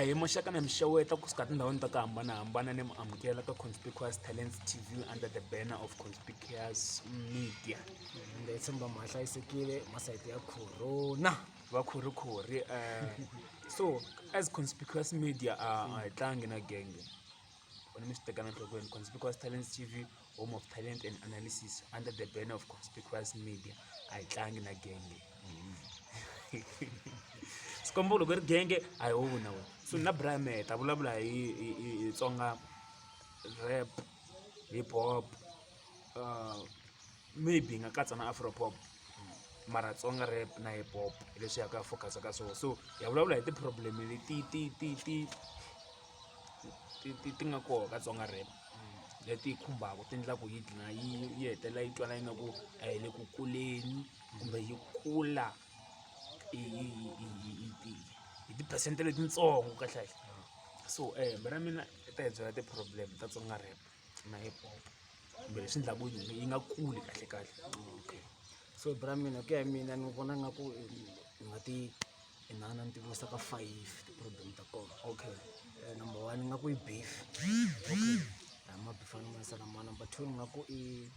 Ahee maxaka na mi xeweta kusuka tindhawini ta ku hambanahambana ni mi amukela ka Conspicuous Talents T_V under the banner of Conspicuous Media. Ende hi tshemba ma hlayisekile masayiti ya corona. Va khorikhori so as Conspicuous Media a hi tlangi na genge ni mi swi tekela enhlokweni Conspicuous Talents T_V home of talent and analysis under the banner of Conspicuous Media a hi tlangi na genge. Swi komba ku loko i ri genge a hi wu na wena so na Brian mehe hi ta vulavula hi Tsonga rap, hip hop maybe hi nga katsa na afro pop mara Tsonga rap na hip hop hi leswi hi ya ka focus ka swona so hi ya vulavula hi ti-problem leti ti ti ti ti ti ti nga kona ka Tsonga rap leti khumbaka ti endlaku yi dlina yi yi hetelela yi twala ingaku a yi le ku kuleni kumbe yi kula hi hi hi hi hi hi tiphesente letitsongo kahle kahle so ra mina i ta hi byela ti-problem ta Tsonga rap na hip hop kumbe leswi endlaku yi nga kuli kahle kahle. Okay so bra mina ku ya hi mina ni vona nga ku ni nga ti inana ni ti vuyisa ka five ti-problem ta kona. Okay. Number one ni nga ku i beef okay ma-beef a ni ma number two ni nga ku i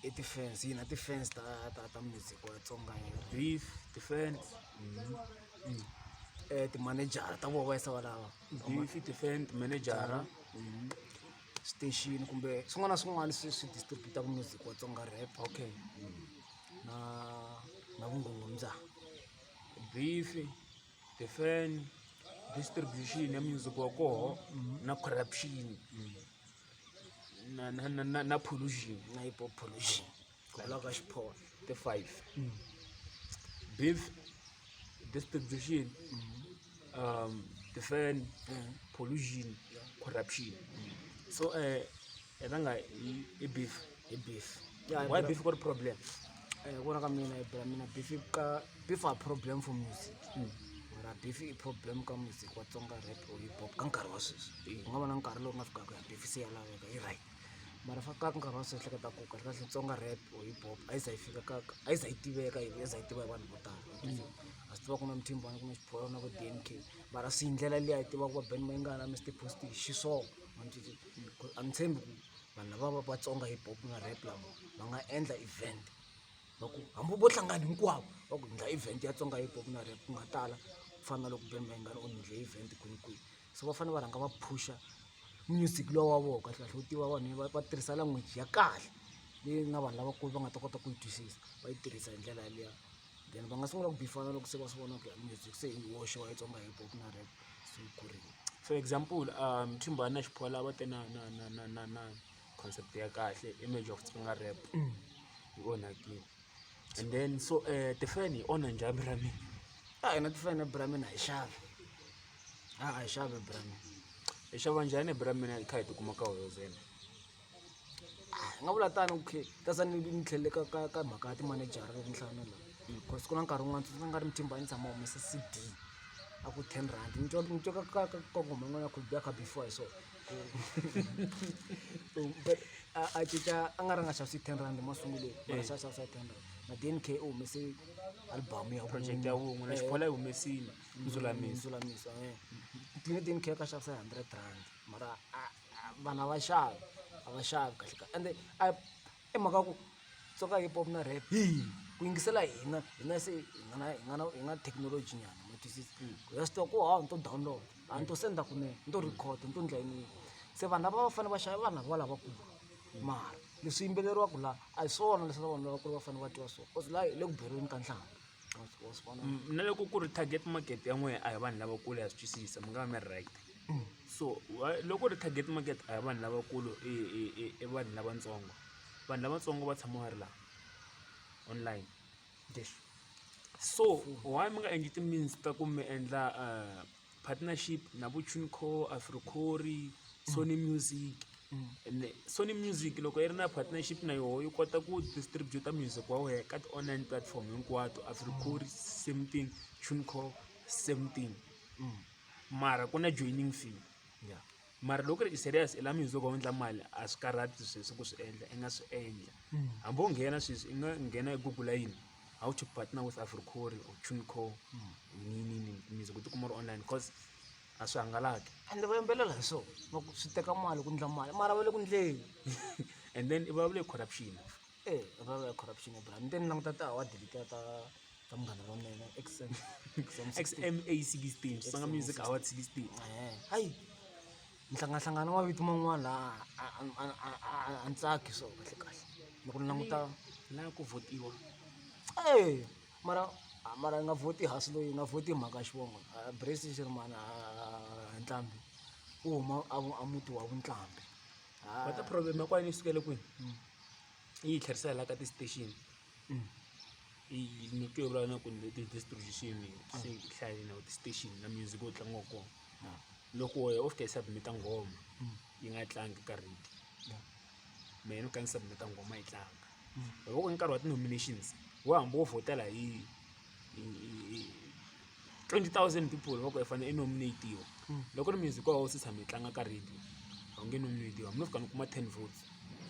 i ti-fans hina ti-fans ta ta ta music wa Tsonga Beef, ti-fans, timanejara ta vona va yisa va lava beef, ti-fan, timanejara. Station kumbe swin'wana na swin'wana leswi swi distribut-aka music wa Tsonga rap. Okay. Na na vungungundzwana. Beef, ti-fan, distribution ya music wa koho na corruption na na na na na pollution. Na hip hop pollution ku vula ka xipholo. Ti five. Beef, distribution, ti-fan, pollution, corruption. So hi rhanga hi hi beef. Hi beef. Why beef ku ri problem? Ku vona ka mina bra mina beef ka beef a problem for music mara beef i problem ka music wa Tsonga rap or hip hop ka nkarhi wa sweswi ku nga va na nkarhi lowu nga fikaka ya beef se ya laveka yi right mara fa ka nkarhi wa sweswi hleketa ku kahle kahle Tsonga rap or hip hop a yi za yi fika ka a yi za yi tiveka yi za yi tiva hi vanhu vo tala a swi tiva ku na Mthimbani ku na Xiphorho na vo D_N_K mara swi hi ndlela liya hi tivaka va Benny Mayengani na Mister Post hi xiswona a ni tshembi ku vanhu lava va Vatsonga hip hop na rap lava va nga endla event va ku hambi vo hlangana hinkwavo va ku endla event ya Tsonga hip hop na rap ku nga tala ku fana na loko Benny Mayengani u endle event kwinikwini so va fanele va rhanga va phusha music lowa wa vona kahle kahle wu tiva vanhu va va tirhisa language ya kahle leyi na vanhu lavakulu va nga ta kota ku yi twisisa va yi tirhisa hi ndlela yaliya then va nga sungula ku bifana loko se va swi vona ku ya music se yi hoxiwa ya Tsonga hip hop na rap se yi kurile. For example Mthimbani na Xiphola va te na na na na na na concept ya kahle image of Tsonga rap yi onhakile and then so ti-fan hi onha njhani bra mina? A hina ti-fan bra mina a hi xavi a a hi xavi bra mina. Hi xava njhani bra mina hi kha hi tikuma ka hoyozela? Hi nga vula tano okay ta za ni ni tlhelele ka ka ka mhaka ya timanejara loko ni hlaya na laha cause ku na nkarhi wun'wana tsundzuka nga ri Mthimbani tshama humesa C_D a ku ten rand ni twa ni twa ka ka ka nghoma yin'wana ya ku ya kha before hi swona but a a cinca a nga ri nga xavisi ten rand masungulweni mara se a xavisa ten rand na D_N_K u humese album ya Project ya wun'we na Xiphola yi humesile Ndzulamiso. Ndzulamiso D_N_K a xavisa hi hundred rand mara a vanhu a va xavi a va xavi kahle kahle ende a i mhaka ku Tsonga hip hop na rap hi ku yingisela hina hina se hi nga na hi nga na hi nga thekinoloji nyana ma twisisa ya swi tiva ku ha ni to download a ni to senda kunene ni to record ni to ndla yini se vanhu lava va fanele va xava vanhu lava lavakulu mara leswi yimbeleriwaka laha a hi swona leswi vanhu lavakulu va fanele va twa swona cause laha hi le ku beriweni ka nhlambha wa swi vona. Na loko ku ri target market ya n'wehe a hi vanhu lavakulu ya swi twisisa mi nga va mi ri right so loko ri target market a hi vanhu lavakulu i i i i vanhu lavatsongo vanhu lavatsongo va tshama va ri laha online so why mi nga endli ti-means ta ku mi endla partnership na vo Tune-Core, Africori, Sony Music ene Sony Music loko yi ri na partnership na yoho yi kota ku distribute music wa wena ka ti-online platform hinkwato Africori same thing, Tune-Core same thing mara ku na joining fee mara loko ku ri i serious i lava music wa endla mali a swi karhati sweswo ku swi endla i nga swi endla hambi wo nghena sweswi i nga nghena i google yini how to partner with Africori or Tune-Core yiniyini music u tikuma u ri online. online cause a swi hangalaki. Ende va yimbelela hi swona va ku swi teka mali ku ndla mali mara va le ku ndleni. And then i vulavula hi corruption. E i vulavula hi corruption bra ni te ni languta ti-award letiya ta Munghana Lonene XM XM XMA 16 Xitsonga Music Award 16. Hayi ni hlangahlangana na mavito man'wana laha a ni tsaki so kahle kahle loko ni languta. Laha ku vhotiwa. E mara mara yi nga vhoti hansi loyi yi nga vhoti hi mhaka ya xivongo Brace Shirimani Ntlambhi u huma a muti wa Vuntlambhi. But problem ya kona yi sukele kwini? Yi hi tlherisela la ka ti-station. Yi ni twe vulavula na ku ti-distribution se yi hlayile na ti-station na music wu tlangiwaka kona. Loko wehe o fika i submit-a nghoma yi nga tlangi ka radio mehe ni fika ni submit-a nghoma yi tlanga. Loko ku ri nkarhi wa ti-nominations wo hambi wo vhotela hi 20,000 people va ku i fanele i nominate-iwa loko ri music wa wena wu se tshama yi tlanga ka radio a wu nge nominate-iwi hambi no fika ni kuma 10 votes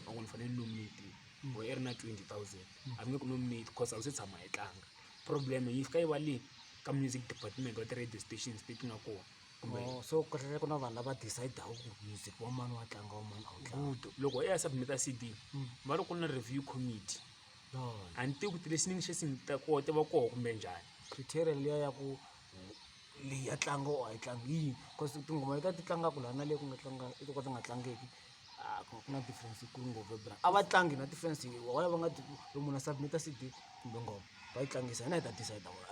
va ku ni fanele ni nominate-iwa wena i ri na 20,000 a va nge ku nominate cause a wu se tshama yi tlanga. Problem yi fika yi va le ka music department wa ti-radio stations leti nga kona kumbe Oh, so kahlekahle ku na vanhu lava decide-aku ku music wa mani wa tlanga wa mani a wu tlangi. Good loko i ya submit-a C_D va ri ku na review committee a ni tivi ku ti-listening session ta kona ti va koho kumbe njhani. Criteria liya ya ku leyi ya tlanga or a yi tlangi hi yihi cause tinghoma letiya ti tlangaka laha na le ku nga tlanga to ka ti nga tlangeki a ku na difference yikulu ngopfu bra a va tlangi na difference why va nga loko munhu a submit-a C_D kumbe nghoma va yi tlangisa hina hi ta decide ku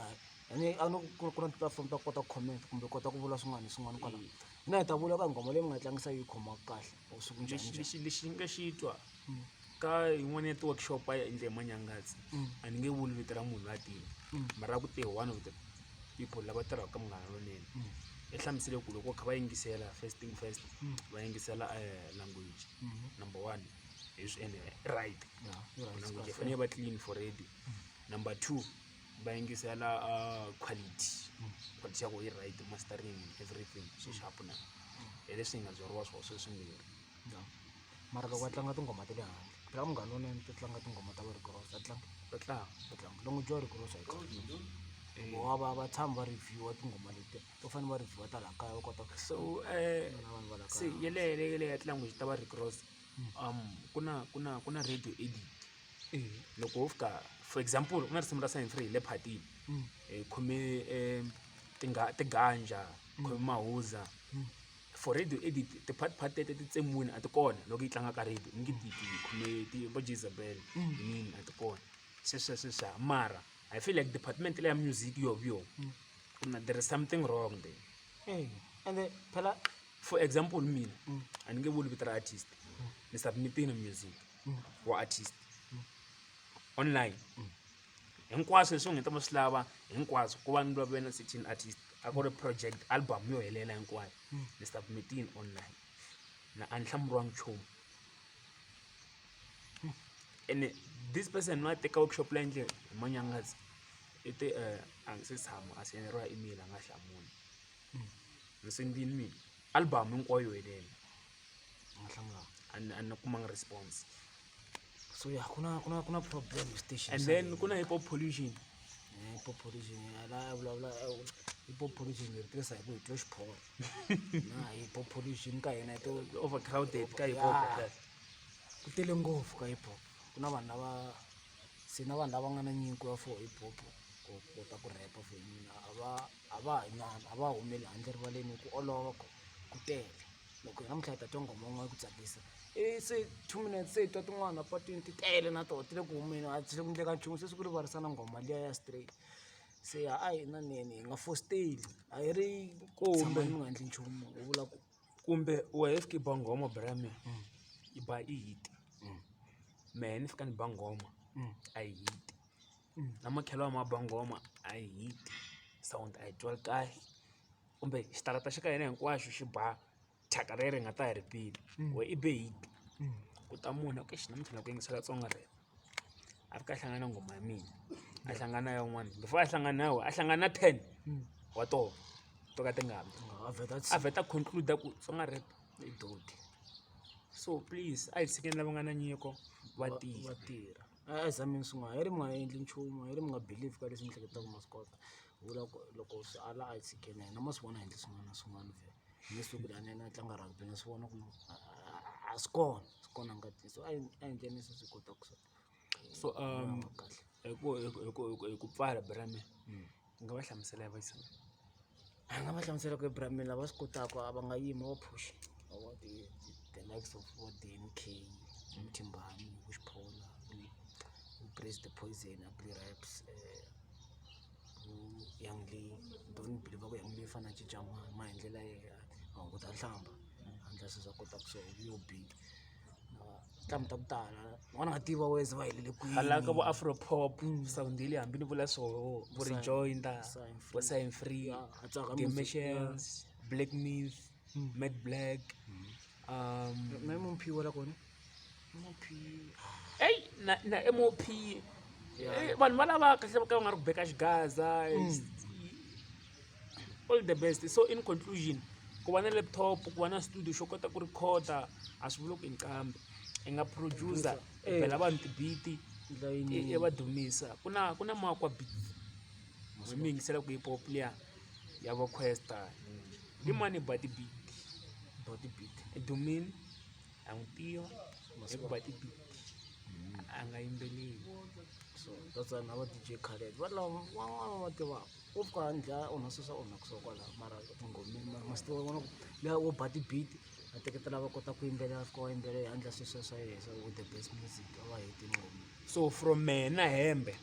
a ni a ni ku na ti-platform ta ku kota ku comment kumbe kota ku vula swin'wana na swin'wana kwala hina hi ta vula ka nghoma leyi mi nga yi tlangisa yi khoma kahle or swi ku njhani Lexi lexi lexi ni nga xi twa ka yin'wana ya ti-workshop a yi endle hi Manyangatsi a ni nge vuli vito ra munhu loyi a tiva mara a ku te one of the people lava tirhaka ka Munghana Lonene i hlamusele ku loko va kha va yingisela first thing first va yingisela language number one hi swi ene right language yi fanele yi va clean for radio number two va yingisela quality quality ya ku yi right mastering everything swi sharp na hi leswi hi nga byeriwa swona sweswi swimbirhi. Mara loko va tlanga tinghoma ta le handle phela Munghana Lonene ti tlanga tinghoma ta vo Rick Ross a tlangi Va tlanga va tlanga language ya Rick Ross a yi kahle voho va tshami va review-a tinghoma letiya va fanele va review-a ta laha kaya va kota ku so na vanhu va laha se kaya. Yeleyo ya ti-language ta va Rick Ross ku na radio edit loko wo fika for example ku na risimu ra Sign 3 hi le phatini hi khome tiganja khome mahuza for radio edit ti-part part teto ti tsemiwini a ti kona loko yi tlanga ka radio ni nge ti ti khome ti vo Jezebel yinini a ti kona sweswiya sweswiya mara I feel like department leya music yo hi yona ku na there is something wrong there. Ende phela For example mina a ni nge vuli vito ra artist ni submit-ini music wa artist online hinkwaswo leswi u nga ta va swi lava hinkwaswo ku va ni vulavula na certain artist a ku ri project album yo helela hinkwayo ni submit-ini online na a ni hlamuriwangi nchumu ene this person loyi a teka workshop leyi endle hi Manyangatsi i te a nga se tshama a senderiwa email a nga hlamuli ni sendini mina album hinkwayo yo helela a nga hlamulanga a ni kumanga response. So ya ku na problem station. And then ku na hip hop pollution. Hip hop pollution la vulavula hip hop pollution hi ri tirhisa hi ku hi twa xiphoro na hip hop pollution ka hina hi to overcrowded ka hip hop. Ku tele ngopfu ka hip hop ku na vanhu lava se na vanhu lava nga na nyiko ya for hip hop ku kota ku rap-a for mina a va inani a va humeli handle rivaleni hi ku olova ku tele loko namuntlha hi ta twa nghoma yin'wana yi ku tsakisa ivi se 2 minutes se hi twa tin'wana patwini ti tele na toho ti le ku humeni a swi le ku endleka nchumu se swi ku rivarisa na nghoma liya ya straight se a hi naneni hi nga fositeli a hi ri Kumbe mi nga endli nchumu u vula ku kumbe wehe fika i ba nghoma bra mina yi ba i hit mehe ni fika ni ba nghoma a yi hit na makhelwani ma ba nghoma a yi hit sound a yi twali kahle kumbe xitarata xa ka hina hinkwaxo xi ba thyaka rero hi nga ta hi ri bile wehe i be hit ku ta munhu a ku exi namuntlha ni lava ku yingisela Tsonga rap a fika a hlangana na nghoma ya mina a hlangana na ya un'wana before a hlangana na wena a hlangana na 10 wa tona to ka ti nga bi a vheta a vheta conclude ku Tsonga rap i doti. So please a hi tshikeni lava nga na nyiko va tirha. Va tirha a hi zameni swin'wana hi ri mi nga endli nchumu hi ri mi nga believe ka leswi mi hleketaka ma swi kota. Vula ku loko swi ala a hi tshikeni hina ma swi vona hi endla swin'wana na swin'wana vhele ni nge suki la ni ya ni ya tlanga rugby na swi vona ku a swi kona swi kona ngatini so a hi a hi endleni leswi hi swi kotaka swona. So hi ku hi ku hi ku hi ku hi ku pfala bra me u nga va hlamusela hi voice. A nga va hlamusela ku bra me lava swi kotaka a va nga yimi va phush-a the likes of vo D_M_K, Mthimbani, vo Xiphola, vo Praise the Poison, Ugly Raps vo Young Lee. Don't believe ku Young Lee i fanele a cinca maendlelo ya yena a hunguta nhlamba a endla swilo swa kotaka swona yo bi. Tinqambi ta ku tala van'wana nga tiva weze va helele kwini. Hala ka vo afro pop sound leyi hambi ni vula swoho vo rejoinder vo sign free dimensions black myth mad black na M_O_P wa la kona M_O_P eyi na na M_O_P vanhu va lava kahle ka va nga ri ku beka xigaza all the best so in conclusion ku va na laptop ku va na studio xo kota ku rhikhoda a swi vuli ku i nqambi i nga producer i bela vanhu ti-beat i va dumisa ku na ku na Makwa beats mi yingisela ku hip hop liya ya va Kwesta i mani ba ti-beat ba ti-beat i dumile ha n'wi tiva hi ku ba ti-beat a nga yimbeleli. So that's why na va D_J Khaled va lava van'wana va tivaka wo fika a ndla onha sweswi a onhaka swo kwalaho mara tinghomeni mara ma swi tiva vona ku luya wo ba ti-beat a teketela va kota ku yimbelela a fika wa yimbelela a endla sweswiya swa yena swa with the best music a va heti nghoma. So from mehe na hembe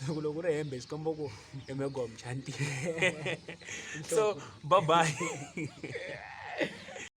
loko loko ku ri hembe swi komba ku i me gomcha so bye bye.